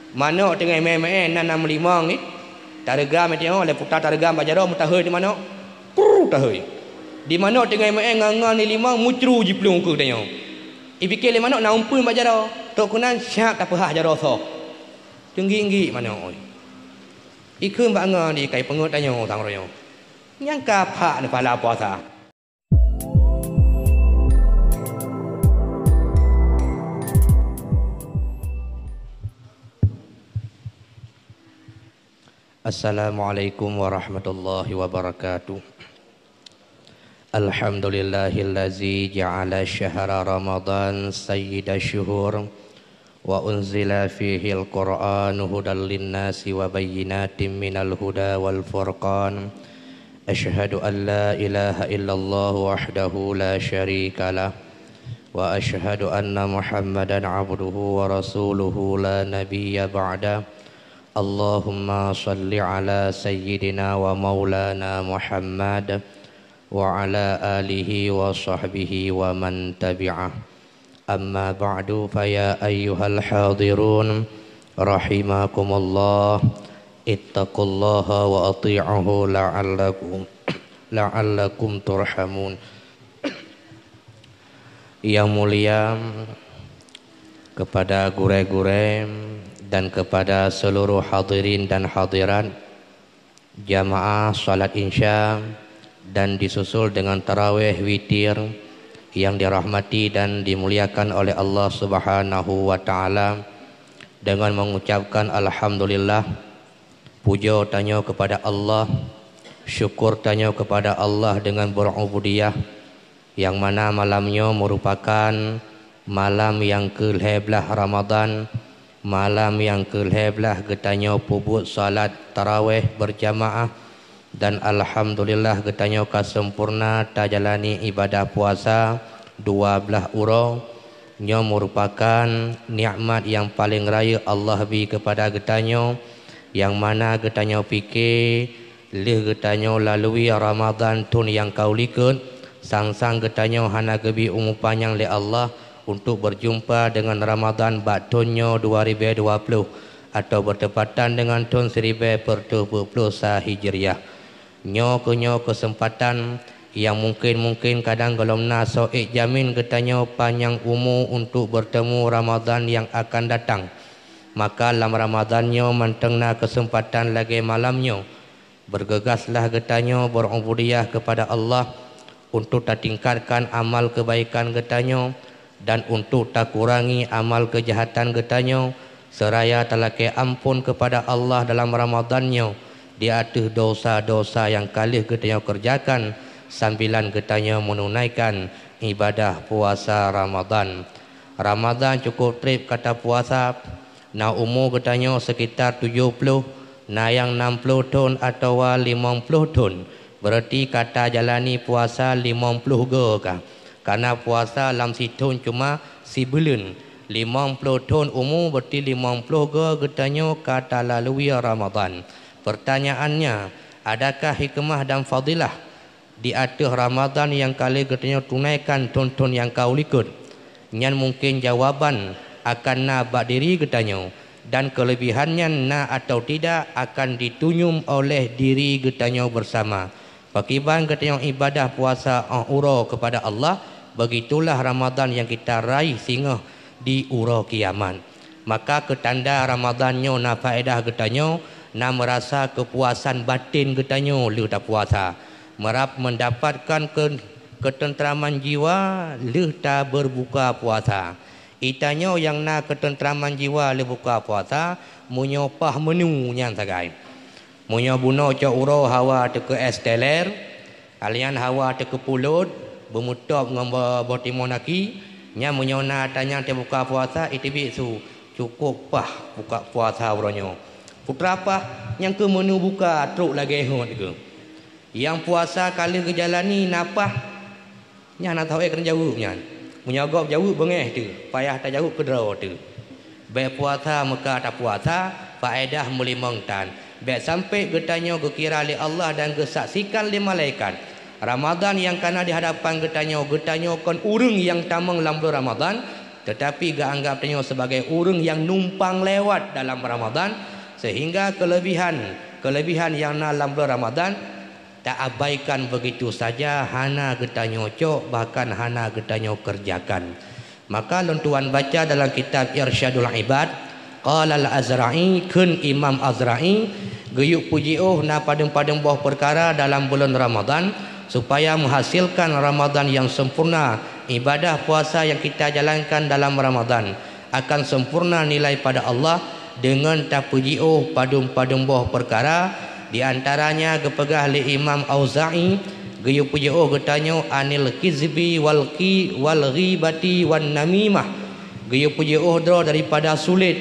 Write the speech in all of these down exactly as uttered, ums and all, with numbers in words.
Manok teungoh meu'én-meu'én na, na meulimong ni. Tareugam, teu'oh lé puta tareugam bak jaroe, meutahôi di manok. Prrr, tahôi. Di manok teungoh meu'én ngon-ngon ni limong, mucru jiplueng keu tanyoe. Ipike lé manok na umpeuen bak jaroe. Trok keunan siap tapeuhah jaroe soh. Teunggi-nggi manok. Ikheun bak ngon di kai peungeut tanyoe sang uroe nyoe. Nyang ka phak ni pahala puasa. Assalamualaikum warahmatullahi wabarakatuh. Alhamdulillahillazi ja'ala syahra Ramadan sayyidasyuhur wa unzila fihil Qur'anu hudal linnasi wa bayyinatin minal huda wal furqan. Asyhadu an la ilaha illallah wahdahu la syarikalah, wa asyhadu anna Muhammadan abduhu wa rasuluhu la nabiyya ba'dah. Allahumma shalli ala sayyidina wa maulana Muhammad wa ala alihi wa sahbihi wa man tabi'ah. Amma ba'du, fa ya ayyuhal hadirun rahimakumullah, ittaqullaha wa ati'uhu la'allakum, la'allakum turhamun. Yang mulia kepada gurée-gurée dan kepada seluruh hadirin dan hadirat, jamaah salat Isya dan disusul dengan tarawih witir yang dirahmati dan dimuliakan oleh Allah Subhanahu wa Ta'ala, dengan mengucapkan alhamdulillah, pujoe tanyoe kepada Allah, syukur tanyoe kepada Allah dengan berubudiyah, nyang mana malam nyoe meurupakan malam nyang keu lhée blaih Ramadan, malam nyang keu lhée blaih geutanyoe peubuet salat tarawih berjamaah, dan alhamdulillah geutanyoe ka sempurna tajalani ibadah puasa dua blaih uroe. Nyoe meurupakan nikmat nyang paleng rayeuk Allah bi keupada geutanyoe, nyang mana geutanyoe pike lheueh geutanyoe lalui Ramadan thon nyang ka u likot, sang-sang geutanyoe hana geubi umu panyang lé Allah untuk beujumpa deungon Ramadan bak thon nyoe dua ribée dua ploh, atau beutepatan deungon thon siribée peuet reutôh peuet ploh sa Hijriah. Nyoe keuh nyoe keuseumpatan nyang mungken-mungken kadang gohlom na soe ék jamin geutanyoe panyang umu untuk beurtemu Ramadan nyang akan datang. Maka lam Ramadan nyoe mantong na keuseumpatan lagée malam nyoe. Beurgeugaslah geutanyoe beurubudiyah keupada Allah untuk tatingkatkan amal keubaikan geutanyoe dan untuk takurangi amal keujahatan geutanyoe, seuraya talakée amphon keupada Allah dalam Ramadan nyoe di ateueh desya-desya nyang ka lheueh geutanyoe keureujakan sambilan geutanyoe meununaikan ibadah puasa Ramadan. Ramadan cukôp treb ka tapuasa, na umu geutanyoe seukitar tujoh ploh, na nyang nam ploh thon atawa limong ploh thon, beureuti ka tajalani puasa limong ploh goe ka. Kana puasa lam sithon cuma sibuleuen. Limong ploh thon umu beureuti limong ploh goe geutanyoe ka talalui Ramadan. Peurtanyaannya, adakah hikmah dan fadilah di ateueh Ramadan nyang ka lheueh geutanyoe tunaikan thon-thon nyang ka u likot? Nyan mungken jawaban akan na bak diri geutanyoe, dan keuleubihan nyan na atawa tidak akan jitunyom oleh diri geutanyoe beusama. Pakriban geutanyoe ibadah puasa óh uroe keupada Allah, beugitulah Ramadan nyang kita raih singoh di uroe kiamat. Maka keutanda Ramadan nyoe na faedah geutanyoe, na meurasa keupuasan baten geutanyoe lheueh tapuasa. Meurab meundapatkan keu-, keuteuntraman jiwa lheueh tabeurbuka puasa. Geutanyoe nyang na keuteuntraman jiwa lheueh buka puasa, meunyoe paih meunyu nyan sagai. Meunyoe bunoe cok uroe hawa teukeue es teler, alian hawa teukeue pulot, beumeutôb ngon bo-, boh timon aki, nyan meunyoe na atra nyang teubuka puasa, iteubiet su, cukôp paih buka puasa uroe nyoe. Peue teuma paih, nyang keuh meunyu buka trok lagée hot keuh. Nyang puasa ka lheueh geujalani na paih, nyan hana teuhôi keuneuk jaweueb nyan. Meunyoe gob jaweueb beungéh teuh, payah tajaweueb keudroe teuh. Bék puasa meuka tapuasa, faedah meulimong tan. Bék sampoe geutanyoe geukira lé Allah dan geusaksikan lé malaikat. Ramadan nyang kana di hadapan geutanyoe, geutanyoe kon ureuëng nyang tamong lam buleuen Ramadan, Teutapi geuanggab tanyoe sibagai ureuëng nyang numpang lewat dalam Ramadhan, seuhingga keuleubihan-keuleubihan nyang na lam buleuen Ramadhan taabaikan beugitu saja, hana geutanyoe cok, bahkan hana geutanyoe keureujakan. Maka lôn tuan baca dalam kitab Irsyadul Ibad, qala Al-Azra'i, kheun Imam Azra'i, geuyue peujiôh na padum-padum boh peukara dalam buleuen Ramadhan, supaya meuhasilkan Ramadhan nyang sempurna, ibadah puasa nyang kita jalankan dalam Ramadhan akan sempurna nilai pada Allah deungon tapeujiôh padum-padum boh peukara, di antaranya geupeugah lé Imam Auza'i, geuyue peujiôh geutanyoe anil kizbi wal ki-, wal ghibati wan namimah, geuyue peujiôh droe daripada sulet,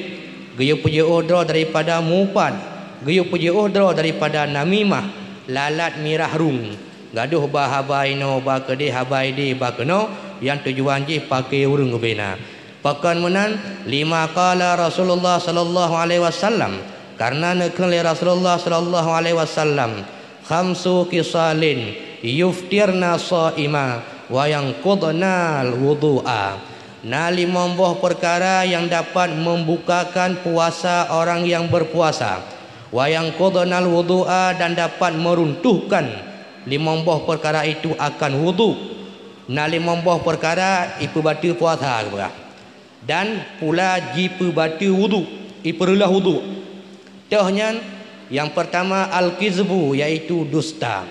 geuyue peujiôh droe daripada mupat, geuyue peujiôh droe daripada namimah, lalat mirah rhueng, gadoh ba haba inoe ba keudeh, haba ideh ba keunoe, nyang tujuan jih paké ureuëng ubena. Pakon meunan, lima qala Rasulullah sallallahu alaihi wasallam, karena neukheun lé Rasulullah sallallahu alaihi wasallam, "Khamsu khisalin yuftirna shaima wa yanqudnal wudu'a." Na limong boh peukara nyang dapat membukakan puasa orang yang berpuasa, wa yanqudnal wudu'a, dan dapat meruntuhkan limong boh peukara itu akan wudhu. Na limong boh peukara ipeubateue puasa, geupeugah. Dan pula jipeubateue wudhu, ipeureuloh wudhu. Toh nyan, nyang peurtama al-kizbu, yaitu dusta.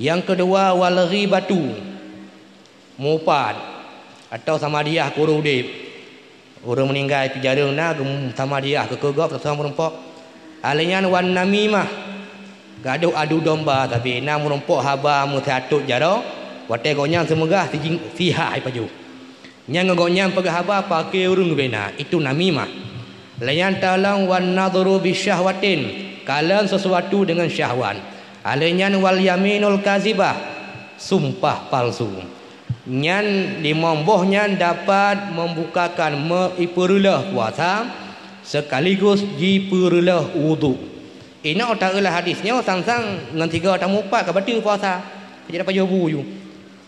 Nyang keudua wal ghibatu, mupat, atawa samadiah keu ureuëng udeb. Ureuëng meuninggai pih jareueng na geu-, samadiah keu, keu gob, atawa meurumpok. Alèh nyan wan namimah, gadoh adu domba, tapi na meurumpok haba meusiatot jaroe, watèe gobnyan seumeugah sijing-, sihah ipajoh. Nyang ngon gobnyan peugah haba paké ureuëng bubena, itu namimah. Lheueh nyan talam wan nadhru bisyahwatin, kalon sesuatu deungon syahwat. Lheueh nyan wal yaminul kazibah, sumpah palsu. Nyan limong boh nyan dapat membukakan, me-, ipeureuloh puasa sekaligus jipeureuloh wudhu. Inoe taeu lam hadis nyoe sang-sang ngon sigoe tamupat ka bateue puasa. Jadi pajoh bu ju.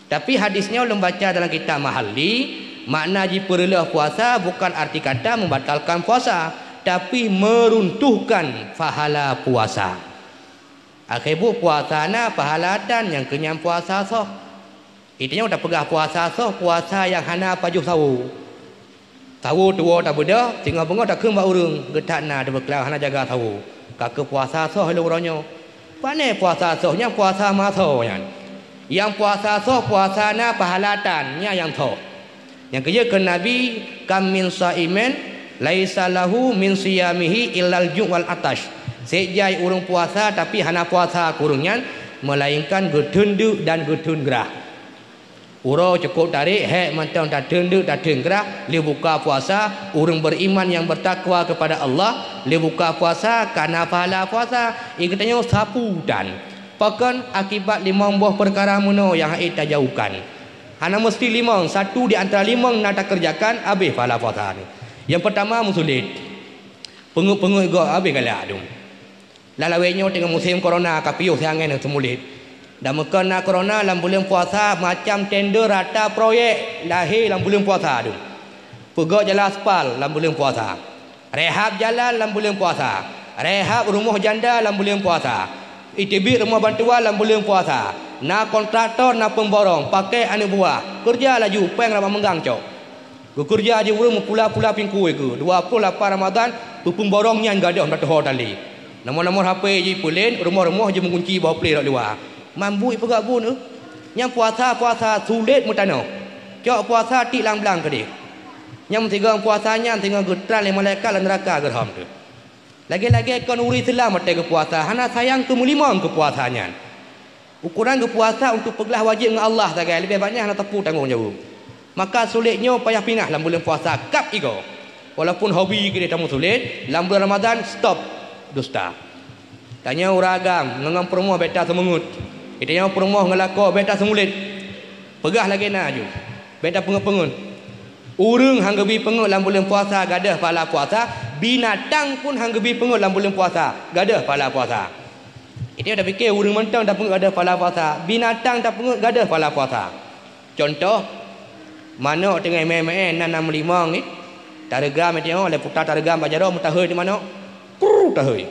Tapi hadis nyoe lôn baca dalam kitab Mahalli, makna jipeureuloh puasa bukan arti kata membatalkan puasa, tapi meruntuhkan pahala puasa. Akhé buet puasa na pahala tan nyang keunyan puasa soh. Itanyoe tapeugah puasa soh, puasa nyang hana pajoh sawo. Sawo tuwoe tabeudôh, singoh beungoh takheun bak ureuëng, geutak na teubeuklau hana jaga sawo. Ka keu puasa soh lé uroe nyoe. Pané puasa soh nyan puasa masoe nyan. Nyang puasa soh puasa na pahala tan, nyan nyang soh. Nyang keujeuet kheun Nabi, "Kam min shaimin laisa lahu min siyamihi illal ju' wal atash." Sép jai ureuëng puasa tapi hana puasa keu ureuëng nyan, melainkan geutheun deuk dan geutheun grah. Uroe cukôp tarek, hék mantong tatheun deuk tatheun grah, lheueh buka puasa, ureuëng beriman nyang bertakwa kepada Allah, lheueh buka puasa, ka na pahala puasa, i geutanyoe sapeue tan. Pakon akibat limong boh peukara meunoe nyang hase tajauhkan. Hana meusti limong, satu di antara limong na takeureujakan, habéh pahala puasa nyoe. Nyang peurtama meusulet. Peungeuet-peungeuet gob habéh galak dum. Lam lawét nyoe teungoh musém korona ka piôh siangén seumulet. Dan meukon na korona lam buleuen puasa macam tender rata proyek lahé lam buleuen puasa dum. Peugöt jalan aspal lam buleuen puasa. Rehab jalan lam buleuen puasa. Rehab rumoh janda lam buleuen puasa. Iteubiet rumoh bantuan lam buleuen puasa. Na kontraktor, na peumborong, pakèk aneuk buah. Keureuja laju, péng rab meunggang cok. Geukeureuja jih ureuëng meupula-pula pingkue keu dua ploh lapan Ramadhan, peupeuborong nyan gadôh na teuho tali. Nomor-nomor H P jih peulen, rumoh-rumoh jih meugunci boh plé rot luwa. Mambu ipeugah bun eh. Nyang puasa-puasa sulet meutanoh. Cok puasa tik lam blang keudeh. Nyang meusigoe puasa nyan singoh geutran lé malaikat lam neuraka geurhom teuh. Lagèe-lagèe kon ureuëng Islam watèe geupuasa, hana sayang keu meulimong keu puasa nyan. Ukoran geupuasa untuk peuglah wajéb ngon Allah sagai, leubeh banyak hana teupeu tanggong jaweueb. Maka sulet nyoe payah pinah lam buleuen puasa kab igoe. Walaupun hobi keudeh tameusulet, lam buleuen Ramadhan stop dusta. Tanyoe ureuëng agam ngon peurumoh beta seumeungeut. Tanyoe peurumoh ngon lakoe beta seumulet. Peugah lagèe na ju, bék tapeungeuet-peungeuet. Ureuëng han geubi peungeuet lam buleuen puasa gadôh pahala puasa, binatang pun han geubi peungeuet lam buleuen puasa gadôh pahala puasa. Itu tapike ureuëng mantong tapeungeuet gadôh pahala puasa, binatang tapeungeuet gadôh pahala puasa. Contoh, Manök teungoh meu'én-meu'én na, na meulimong, eh. Tareugam, eh, teuh, lé puta tareugam bak jaroe, meutahôi di manök. Kruu, tahôi.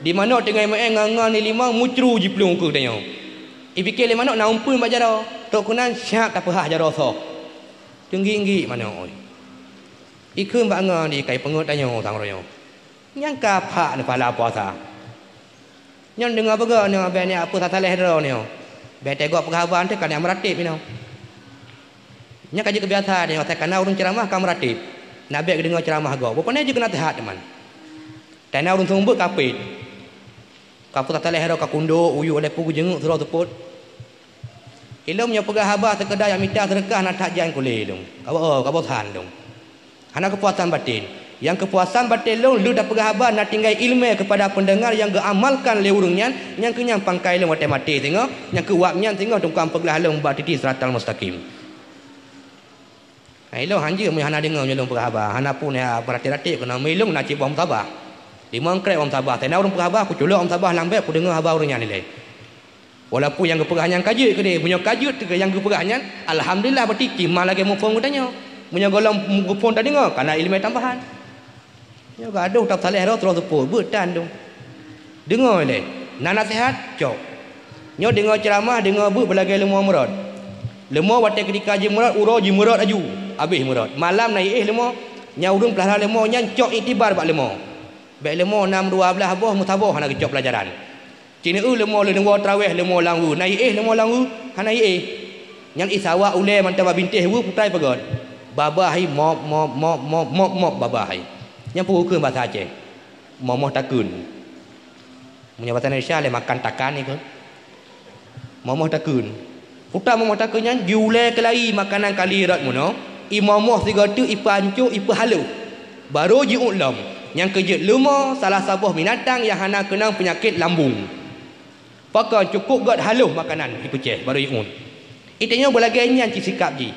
Di manök teungoh meu'én ngon-ngon di limong, mucru jiplueng keu tanyoe. Ipike lé manök na umpeuen bak jaroe. Trok keunan siap tapeuhah jaroe soh. Teunggi-nggi manök, oi. Ikheun bak ngon di kai peungeuet tanyoe sang uroe nyoe. Nyang ka phak neupahala puasa. Nyoe deungoe beugöt nyoe, bèk nyan peue salah droe nyoe. Bèk teugob peugah haba teuh ka nyan meuratéb inoe. Nyan ka jeuet keubiasa nyoe, asai ka na ureueng ceuramah ka meuratéb. Nak bèk geudeungoe ceuramah gob. Bukon jeuet keu naseuhat teuma. Tana ureueng seumeubeuet ka pét. Ka peue salah droe ka kundok, uyuek lé peue geujeungeuk sidroe seupôt. Ilôn nyoe peugah haba seukeudar nyang mita seudeukah na that jan kulé lôn. Ka bo-, ka bosan lôn. Hana keupuasan batén. Nyang keupuasan batén lôn, lheueh tapeugah haba na tinggai iéleumé keupada peundeungar nyang geuamalkan lé ureueng nyan, nyang keuh nyan pangkai lôn watèe maté singoh, nyang keuh wak nyan singoh tukang peuglah lôn bak titi siratal mustaqim. Hai lôn hanjeuet meunyoe hana deungoe meunyoe lôn peugah haba, hana peue na meuratéb-ratéb keunoe, meulôn na cit boh musabah. Limong krek boh musabah, teuh na ureueng peugah haba, kuculok boh musabah lam bèk, kudeungoe haba ureueng nyan ilèe. Walaupun nyang geupeugah nyan ka jeuet keudéh, meunyoe ka jeuet keudéh nyang geupeugah nyan, alhamdulillah, berarti cit ma lagèe muphom geutanyoe. Meunyoe gohlom muphom tadeungoe, ka na iéleumé tambahan. Nyoe gadoh tapeusalah droe sidroe seupôt, beuet tan dong. Deungoe lé, na naseuhat, cok. Nyoe deungoe ceuramah, deungoe beuet beulagèe leumo meurot. Leumo watèe keutika jimeurot, uroe jimeurot laju, habéh meurot. Malam na jiéh leumo, nyang ureueng peulara leumo nyan cok iktibar bak leumo. Bèk leumo nam dua blaih boh meusaboh hana geucok peulajaran. Ci neueu leumo lé neuwoe traweh leumo lam weue, na jiéh leumo lam weue? Hana jiéh. Nyan isawa ulèe mantong bak bintéh weue putai peugöt. Babah hai mop, mop, mop, mop, mop, mop babah hai. Nyan peue kheun basa Aceh. Momoh takheun. Meunyoe basa Indonesia lé makan takan ikheun. Momoh takheun. Puta momoh takheun nyan jiulèe keulayi makanan kali rot meunoe, imomoh sigoe teuk ipeuancô ipeuhalôh. Barô jiuet lom, nyang keu jeuet leumo salah saboh binatang nyang hana keunong peunyakét lambung. Pakon cukôp göt halôh makanan ipeucèh barô jiuet. Itanyoe beulagèe nyan cit sikap jih.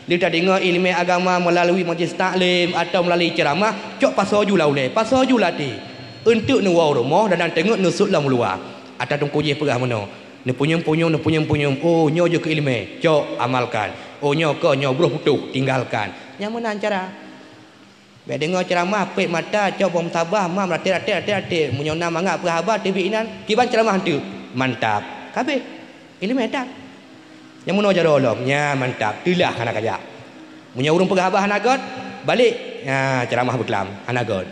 Lheueh tadeungoe iéleumé agama meulalu majlis taklim atawa meulalu ceuramah, cok pasoe ju lam ulèe, pasoe ju lam até. Eunteuk neuwoe u rumoh dan teungeut neusut lam uluwa. Ata teungku jih peugah meunoe, Neupeunyum-peunyum, neupeunyum-peunyum, oh, nyoe jeuet keu iéleumé, cok, amalkan. Oh, nyoe kon, nyoe broh putôh, tinggalkan. Nyang meunan cara. Bèk deungoe ceuramah, pét mata, cok boh musabah, mam ratéb-ratéb, ratéb-ratéb. Meunyoe na mangat peugah haba, teubiet inan, kiban ceuramah eunteuk. Mantap. Ka abéh. Iéleumé that. Nyang meunoe jaroe lom, nyan mantap. Teulah hana kajak. Meunyoe ureueng peugah haba hana göt, balek. Nyan, ceuramah beuklam, hana göt.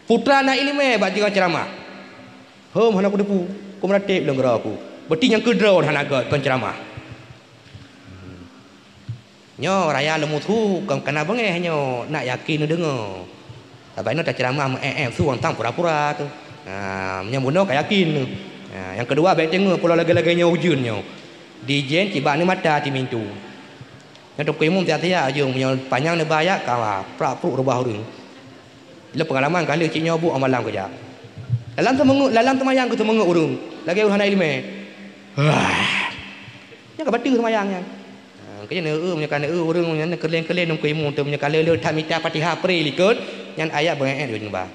Putra na iéleumé bak deungoe ceuramah. Hom hana kuteupeue, kumeuratéb lôn keudroe ku. Berarti nyang keudroe hana göt kon ceuramah. Nyoe raya leumusu kon kana beungéh nyoe, nak yakin neudeungoe. Sabab inoe taceuramah meu-ék-ék su tang pura-pura tu. Ha, nyang bunoe ka yakin. Ha, nyang keudua bèk teungoe pulo lagèe-lagèe nyoe ujeuen nyoe. Dijén cit bak neumata timintu. Nyoe teungku imum siat-siat ujong meunyoe panyang neuba ayat ka prak-pruk reubah ureueng. Lé peungalaman ka lheueh cit nyoe buet malam keujak. Dalam seumeungeut, dalam seumayang keu seumeungeut ureueng, lagèe ureueng hana iéleumé. Wah. Nyan ka bateue seumayang nyan. Ha, keu nyan, eu, meunyoe ka eu ureueng nyan keulén-keulén ngon keu imum teuh, meunyoe ka lheueh-lheueh that mita Fatihah pre likot, nyan ayat beungéh-ék di ujong ba.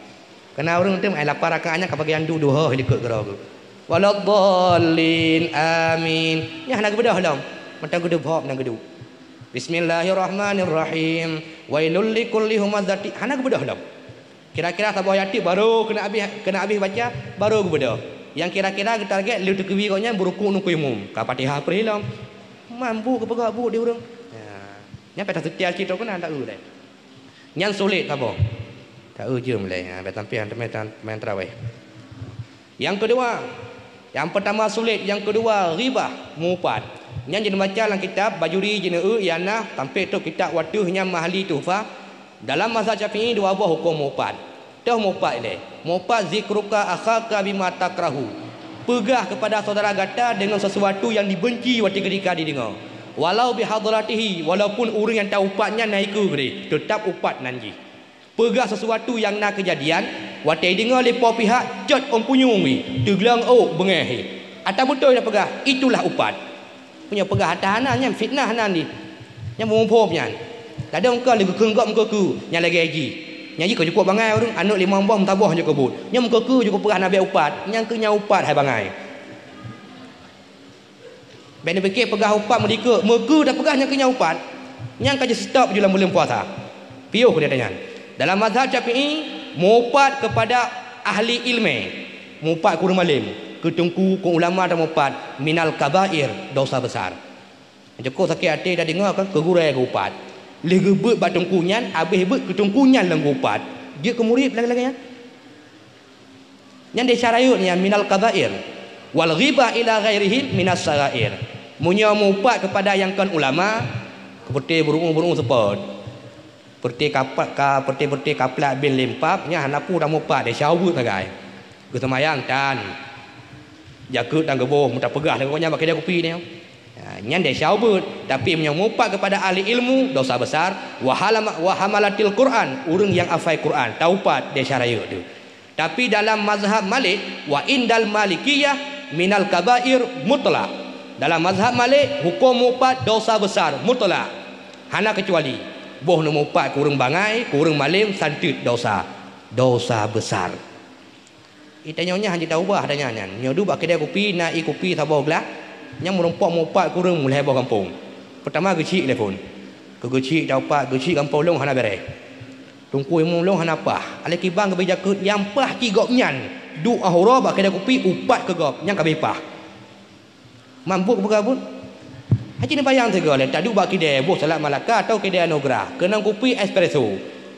Keu na ureueng teuh meu'en lapan rakaat nyan ka bagian du-, duha likot keudroe geuh. Waladdallin, amin. Nyan hana geubeudôh lom. Mantong geudeubhop nyang geuduek. Bismillahirrahmanirrahim. Wailul likulli humazatin. Hana geubeudôh lom. Kira-kira saboh ayat teuk barô keuneuk abéh, keuneuk abéh baca, barô geubeudôh. Nyang kira-kira geutarget lheueh teukeubi gobnyan beurukuk ngon keu imum. Ka Fatihah pre lom. Man buet geupeugah buet di ureueng. Ya. Nyan pih taseutia cit trok keunan ta-eu deh. Nyan sulet saboh. Ta-eu jeuem lé. Ha, bèk sampoe han teumé tan-, main taraweh. Nyang keudua, nyang peurtama sulet, nyang keudua ghibah, meu-upat. Nyan jeuet neubaca lam kitab Bajuri jeuet neueu, ianah sampoe trok kitab Wateuh nyang Mahali Tuhfah. Dalam mazhab Syafi'i dua boh hukôm meu-upat. Toh meu-upat ilèe. Meu-upat zikruka akhaka bima takrahu. Peugah keupada syedara gata deungon sesuatu nyang dibeunci watèe keutika jideungoe. Walau bihadharatihi, walaupun ureueng nyang ta-upat nyan na ikeue keudeh, teutab upat nan jih. Peugah sesuatu nyang na keujadian, watèe jideungoe lé po pihak, cot ôn punyueng wih, teugleueng ôk beungéh. Ata beutôi na peugah, itulah upat. Meunyoe peugah ata hana, nyan fitnah nan jih. Nyan muphom nyan. Ladôm kon lé geukheun gob meukeue-keue, nyan lagèe jih. Nyan jih ka cukôp bangai ureueng, aneuk limong boh meusaboh jeuet keu buet. Nyan meukeue-keue jeuet keu peugah na bèk upat, nyan keuh nyan upat hai bangai. Bèk neupike peugah upat meudikeue, meukeue tapeugah nyang keu nyan upat. Nyang ka jistop ju lam buleuen puasa. Piôh keu nyan. Dalam mazhab Syafi'i, mupat keupada ahli ilmu, mupat keu ureuëng malem, keu teungku, keu ulama dan mupat, minal kabair, dosa besar. Jeuet sakét até tadeungoe kan, keu gurée geuupat. Lheueh geubeuet bak teungku nyan, abéh beuet keu teungku nyan lom geuupat. Jeuet keu murit lagée-lagée nyan. Nyan desya rayeuk nyan minal kabair. Wal ghibah ila ghairihim minas sagair. Meunyoe mupat keupada nyang kon ulama, keupeute beureuung-beureuung seupôt. Peureuté kapak ka, peureuté-peureuté kaplak bin limpab, nyan hana peue tamupat, desya ubeuet sagai. Geuseumayang tan. Jakeuet tan geuboh, meutapeugah lagée nyan bak keudè kupi nyoe. Ha, nyan desya ubeuet. Tapi meunyoe mupat keupada ahli ilmu, dosa besar. Wa halama-, wa hamalatil Qur'an, ureuëng nyang hafai Qur'an, taupat desya rayeuk teuh. Tapi dalam mazhab Malik, wa indal Malikiyah minal kabair mutlak. Dalam mazhab Malik, huköm mupat dosa besar mutlak. Hana keucuali. Boh neumupat keu ureuëng bangai, keu ureuëng malem, santeut dosa. Dosa besar. Itanyoe nyan hana taubah ata nyan. Nyoe duek bak keudè kupi, na ié kupi saboh glah. Nyan meurumpok mupat keu ureuëng mulhèe boh gampông. Peutama geuchik lé phon. Keu geuchik taupat, geuchik gampông lôn hana bèrèh. Teungku imum lôn hana paih. Alah kiban geubri jakeuet nyang paih cit gobnyan. Duek ahura bak keudè kupi upat keu gob, nyang ka abéh paih. Man buet peugah buet. Hana neubayang sigoe lé, taduek bak keudè boh Salam Malaka atau keudè Anugerah, keunong kupi espresso.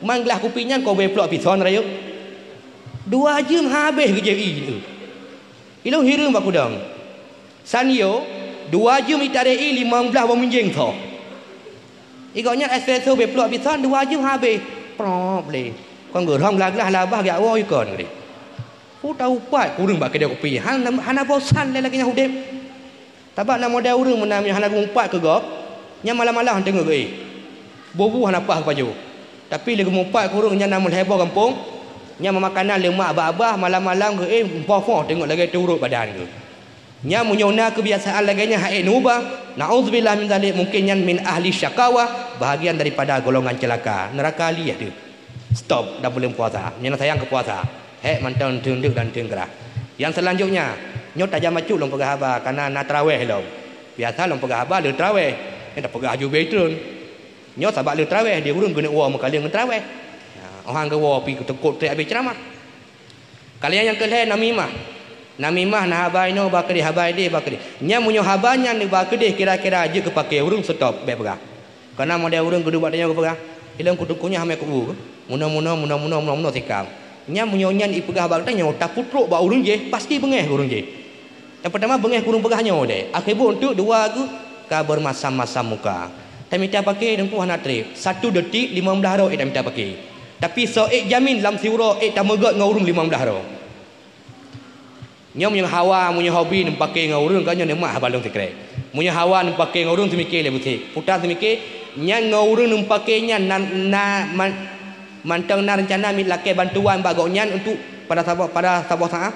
Man glah kupi nyan kobe plok pison rayeuk. Dua jeuem habéh geujép ié. Ilôn hireuen bak kudong. Sanyo, dua jeuem itarek ié limong blaih boh minjeng tho. Ié gobnyan espresso be plok pison dua jeuem habéh. Prop lé. Kon geurhom glah-glah labah geujak woe ikon geuh. Peue taupat keu ureuëng bak keudè kupi, hana, hana bosan lé lagée nyan udeb. Sabab na model ureuëng meunan meunyoe hana geumupat keu gob, nyan malam-malam han teungoh geuéh. Boh-boh hana paih geupajoh. Tapi lé geumupat keu ureuëng nyan na mulhèe boh gampông, nyan meumakanan leumak babah, malam-malam geuéh meupoh-poh teungoh lagée teu rot badan geuh. Nyan meunyoe na keubiasaan lagée nyan han ék neuubah, naudzubillah min dzalik, mungken nyan min ahli syakawa, bahagian daripada golongan ceulaka, neuraka lieh teuh. Stop dan buleuen puasa. Meunyoe na sayang keu puasa, hék mantong teundeuk dan teunggeurah. Nyang seulanjutnya, nyoe tajam bacut lôn peugah haba, kareuna na teurawéh lom. Biasa lôn peugah haba lheueh teurawéh, nyoe tapeugah aju background. Nyoe sabab lheueh teurawéh, di ureuëng keuneuk woe meukaleng ngon teurawéh. Óh han geuwoe pih keuteukot trek abéh ceuramah. Ka lheueh nyang keu lhée namimah. Namimah na haba inoe ba keudeh, haba ideh ba keudeh. Nyan meunyoe haba nyan neuba keudeh kira-kira jeuet keu paké ureuëng, stop, bék peugah. Kareuna model ureuëng geuduek bak tanyoe geupeugah, "Ilôn kuteungku nyan hamé kubu, munoe-munoe, munoe-munoe, munoe-munoe sikam." Nyan meunyoe nyan ipeugah bak tanyoe, tapeutrok bak ureuëng jéh, pasti beungéh keu ureuëng jéh. Nyang peurtama beungéh keu ureuëng peugah nyoe deh, akhé buet eunteuk, dua geuh ka beumasam-masam muka. Tamita paké teungku hana treb, satu detik limong blaih droe ék tamita paké. Tapi soe ék jamin lam siuroe ék tameugét ngon ureuëng limong blaih droe. Nyoe meunyoe hawa, meunyoe hobi neupaké ngon ureuëng, ka nyoe neumat haba lôn sikrek. Meunyoe hawa neupaké ngon ureuëng, seumiké lé beuseh. Puta seumiké, nyan ngon ureuëng neupaké nyan na, na, man-, mantong na reuncana miet lakée bantuan bak gobnyan untuk pada saboh, pada saboh saát.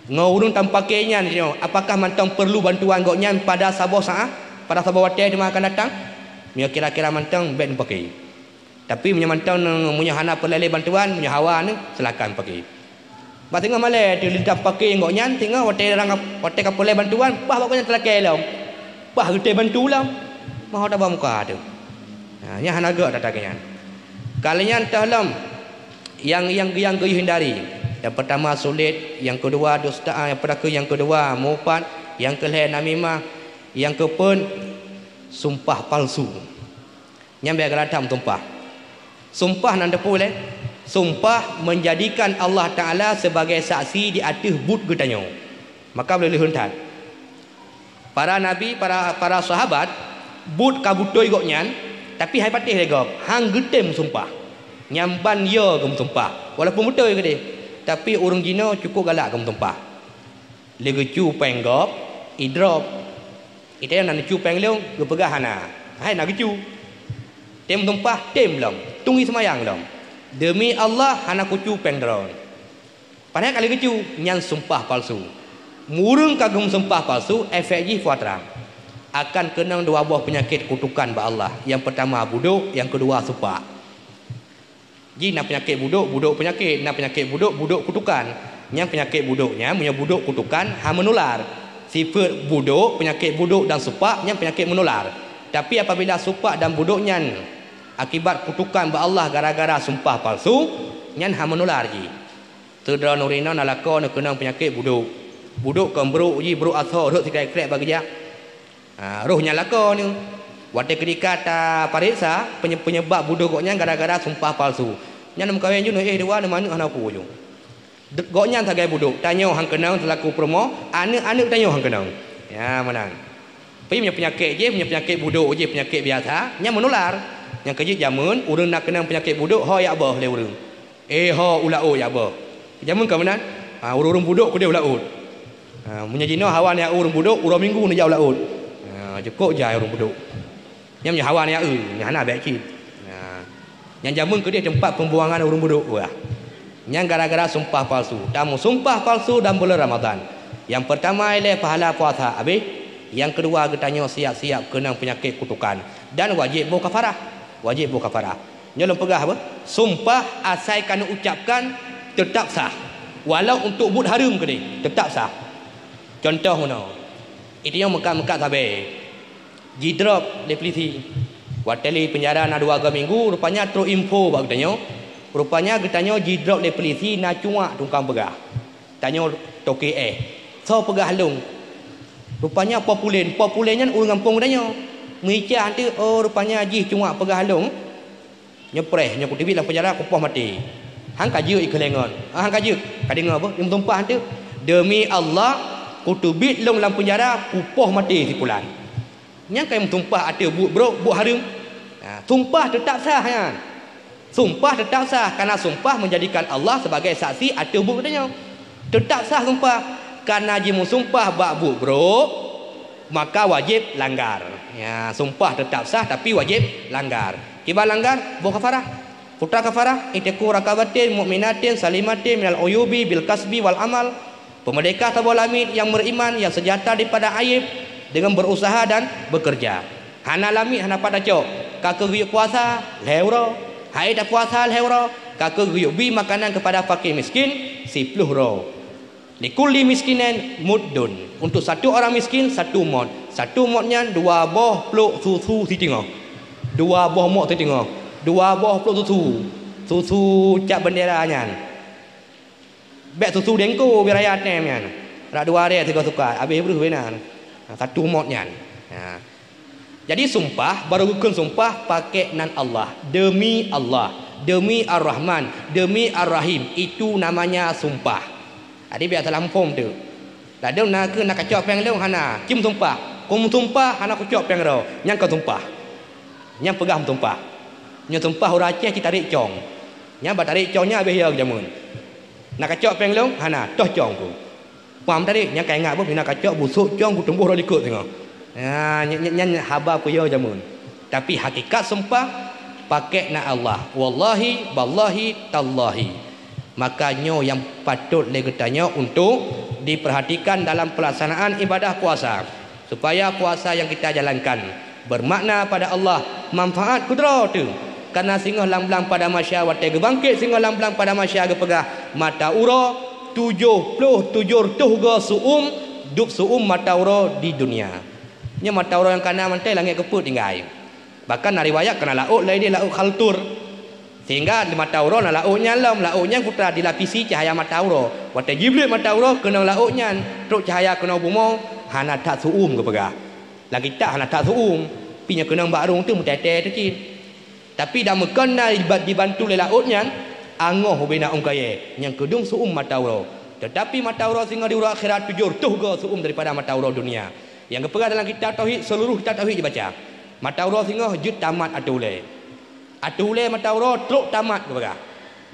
Ngon ureuëng tamupaké nyan nyoe, apakah mantong peurlu bantuan gobnyan pada saboh saát, pada saboh watée teuma akan datang? Meunyoe kira-kira mantong, bék neupaké. Tapi meunyoe mantong, meunyoe hana peureulée bantuan, meunyoe hawa neuh, silakan paké. Bah singoh malée teuh lintah paké gobnyan, singoh watée rang, watée ka peureulée bantuan, bah bak gobnyan teulakée lom. Bah geutem bantu lom. Meuho tabah muka teuh. Ha, nyan hana gét that-that nyan. Ka lheueh nyan toh lom, nyang, nyang, nyang geuyue hindari. Nyang peurtama sulet, nyang keudua dusta, nyang peudakeu, nyang keudua mupat, nyang keulhée namimah, nyang keupeuet sumpah palsu. Nyan bék galak that meusumpah. Sumpah nan teupeu lé, sumpah menjadikan Allah Taala sebagai saksi di ateueh buet geutanyoe. Maka beuleuleuen that. Para nabi, para, para sahabat, buet ka beutôi gobnyan, tapi han patéh lé gob, han geutem meusumpah. Nyan ban yo geumeusumpah, walaupun beutôi keudeh, tapi ureuëng jinoe cukup galak geumeusumpah. Lé geucu péng gob, idrop. Item na neucu péng lôn, geupeugah hana. Hai na geucu. Tem sumpah, tem lom. Tungui seumayang lom. Demi Allah hana kucu péng droe. Padahai ka lé geucu, nyan sumpah palsu. Ureuëng ka geumeusumpah palsu, efek jih peue atra. Akan keunong dua boh peunyakét kutukan bak Allah. Nyang peurtama budok, nyang keudua supak. Jih na peunyakét budok, budok peunyakét, na peunyakét budok, budok kutukan. Nyang peunyakét budok nyan, meunyoe budok kutukan, han meunular. Sifeuet budok, peunyakét budok dan supak, nyan peunyakét meunular. Tapi apabila sumpah dan budok nyan akibat kutukan bak Allah gara-gara sumpah palsu, nyan hana meunular jih. Teudroe nuri na lakoe neukeunong peunyakét budok. Budok kon brok jih, brok asoe rhot sikrek-krek bak geujak. Ha, roh nyan lakoe nyoe. Watée keudika tapareksa penye-, penyebab budok gobnyan gara-gara sumpah palsu. Nyan neumeukawen ju, neuéh dua, neumaneuk hana peue ju. De-, gobnyan sagai budok, tanyoe han keunong seulaku peurumoh, aneuk-aneuk tanyoe han keunong. Ya, meunan. Tapi meunyoe peunyakét jih, meunyoe peunyakét budok jih, peunyakét biasa, nyan meunular. Nyang keujeuet jameun, ureuëng na keunong peunyakét budok, ho jak boh lé ureuëng. Eh, ho u laôt jak boh. Jameun ka meunan, ha, ureuëng-ureuëng budok keudeh u laôt. Ha, meunyoe jinoe hawa neujak ureuëng budok, uroe Minggu neujak u laôt. Ha, jikok jai ureuëng budok. Nyan meunyoe hawa neujak eu, nyan hana bék cit. Ha. Nyan jameun keudeh teumpat peumbuangan ureuëng budok, wah. Nyan gara-gara sumpah palsu. Tameusumpah palsu dan buleuen Ramadhan. Nyang peurtama ilée pahala puasa habéh. Nyang keudua geutanyoe siap-siap keunong peunyakét kutukan. Dan wajéb boh kafarah. Wajéb boh kafarah. Nyoe lôn peugah apa? Sumpah asai ka neuucapkan teutap sah. Walau untuk buet hareuem keudeh, teutap sah. Contoh meunoe. Geutanyoe meukat-meukat sabe. Jidrop lé peulisi. Watée lé peunjara na dua go minggu, rupanya trok info bak geutanyoe. Rupanya geutanyoe jidrop lé peulisi na cuak tukang peugah. Tanyoe toke éh. Soe peugah lôn? Rupanya Populen. Populen nyan ureuëng gampông geutanyoe. Meuicah teuk, oh, rupanya jih cuak peugah lôn. Nyoe preh, nyoe kuteubiet lam peunjara, kupoh maté. Han ka jeuet ikeu lé ngon. Ah, han ka jeuet. Ka deungoe beuh, nyang meusumpah teuk. Demi Allah, kuteubiet lôn lam peunjara, kupoh maté si pulan. Nyan ka meusumpah ateueh buet brok, buet hareuem. Ha, sumpah teutap sah nyan. Sumpah teutap sah, karena sumpah menjadikan Allah sebagai saksi ateueh buet geutanyoe. Teutap sah sumpah, karena jimeusumpah bak buet brok, maka wajéb langgar. Ya, sumpah teutap sah tapi wajéb langgar. Kiban langgar, boh kafarah. Peue kafarah, itqu raqabatin mu'minatin salimatin minal uyubi bil kasbi wal amal. Peumerdeka saboh lamiet nyang meuriman nyang seujahtra daripada ayéb deungon beurusaha dan beukeureuja. Hana lamiet hana pat tacok, ka keuh geuyue puasa lhée uroe, hai tapuasa lhée uroe, ka keuh geuyue bi makanan keupada fakir miskin siploh droe. Likulli miskinin muddun, untuk satu orang miskin satu mot. Satu mot nyan dua boh plôk susu siteungoh. Dua boh mot siteungoh. Dua boh plôk susu. Susu cap bendera nyan. Bék susu dengko, bie raya tem nyan. Rak dua ré sigoe sukat, habéh breuh bina. Ha, satu mot nyan. Ha. Jadi sumpah, barô geukheun sumpah pakai nan Allah. Demi Allah. Demi Ar-Rahman. Demi Ar-Rahim. Itu namanya sumpah. Jadi biasalah muphom tu. Ladôm na keu na kacok péng lôn hana. Cim sumpah. Kum sumpah hana kucok péng ro. Nyang ka sumpah. Nyang peugah meusumpah. Nyoe sumpah ureuëng Aceh cit tarék cong. Nyang ba tarék cong nyan habéh ya jameun. Na kacok péng lôn? Hana, toh cong ku. Paham tadi? Nyang ka ingat beuh, na kacok busok cong ku tumbôh roh likot singoh. Ha, nyan, nyan, nyan haba peue ya jameun. Tapi hakikat sumpah pakai na Allah. Wallahi, ballahi, tallahi. Maka nyoe nyang patôt lé geutanyoe untuk diperhatikan dalam pelaksanaan ibadah puasa. Supaya puasa nyang kita jalankan bermakna pada Allah, manfaat keu droe teuh. Karena singoh lam blang padang mahsyar watée geubangkét singoh lam blang padang mahsyar geupeugah, mata uroe tujoh ploh tujoh reutôh go suum, dub suum mata uroe di dunia. Nyoe mata uroe nyang kana mantöng langét keupeuet tinggai. Bahkan na riwayat kana laôt laén di laôt Khaltur. Sehingga di mata uroe na laôt nyan lom, laôt nyan putra dilapisi cahaya mata uroe. Watée jibleuet mata uroe keunong laôt nyan, trok cahaya keunong bumoe, hana that suum geupeugah. Lam kitab hana that suum, pi nyoe keunong bak rueng teuh meutée-tée teuh cit. Tapi dak meukon na diba-, dibantu lé laôt nyan, angoh ubena ôn kayée nyang keudong suum mata uroe. Teutapi mata uroe singoh di uroe akhirat tujoh reutôh go suum daripada mata uroe dunia. Nyang geupeugah dalam kitab tauhid, seuluruh kitab tauhid jibaca. Mata uroe singoh jeuet tamat ateueh ulée. Ateueh ulée mata uroe trok tamat geupeugah.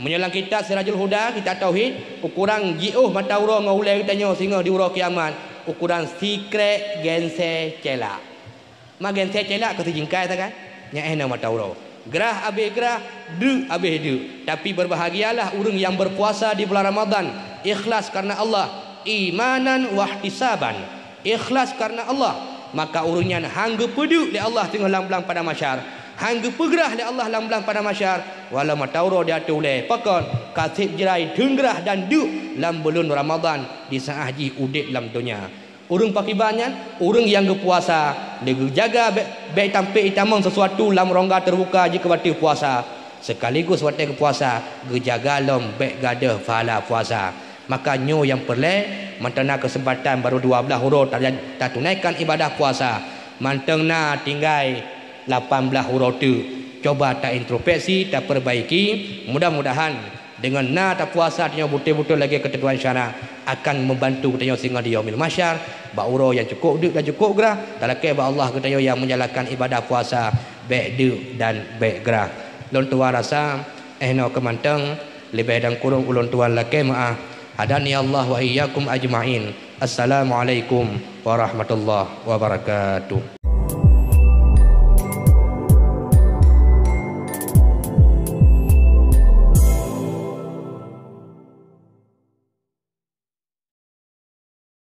Meunyoe lam kitab Sirajul Huda, kitab tauhid, ukuran jiôh mata uroe ngon ulée geutanyoe singoh di uroe kiamat, ukuran sikrek gensée celak. Ma gensée celak keu sijingkai sagai, nyan éh na mata uroe. Grah abéh grah, deuk abéh deuk. Tapi berbahagialah ureuëng nyang berpuasa di bulan Ramadhan, ikhlas karena Allah, imanan wahtisaban. Ikhlas karena Allah, maka ureuëng nyan han geupeudeuk lé Allah singoh lam blang padang mahsyar, han geupeugrah lé Allah lam blang padang mahsyar, walau mata uroe di ateueh ulée. Pakon? Ka seb jrai teungrah dan deuk lam buleuen Ramadhan di saát jih udeb lam donya. Ureuëng pakriban nyan, ureuëng nyang geupuasa, lé geujaga bék, bék tampék itamong sisuatu lam rongga teubuka jikeubateue puasa, sekaligus watée geupuasa geujaga lom bék gadôh pahala puasa. Maka nyoe nyang peureulée, mantong na keuseumpatan barô dua blaih uroe ta-, tatunaikan ibadah puasa, mantong na tinggai lapan blaih uroe teuk. Coba taintrospeksi, tapeurbaiki, mudah-mudahan deungon na tapuasa tanyoe beutôi-beutôi lagée keuteuntuan syara akan meubantu geutanyoe singoh di Yaumil Mahsyar, bak uroe nyang cukôp deuk dan cukôp grah, talakée bak Allah geutanyoe nyang meunjalankan ibadah puasa bék deuk dan bék grah. Lôn tuan rasa, eh, noe keuh mantong, leubeh dan kureueng ulôn tuan lakée meuáh. Hadani Allah wa iyyakum ajma'in. Assalamualaikum warahmatullahi wabarakatuh.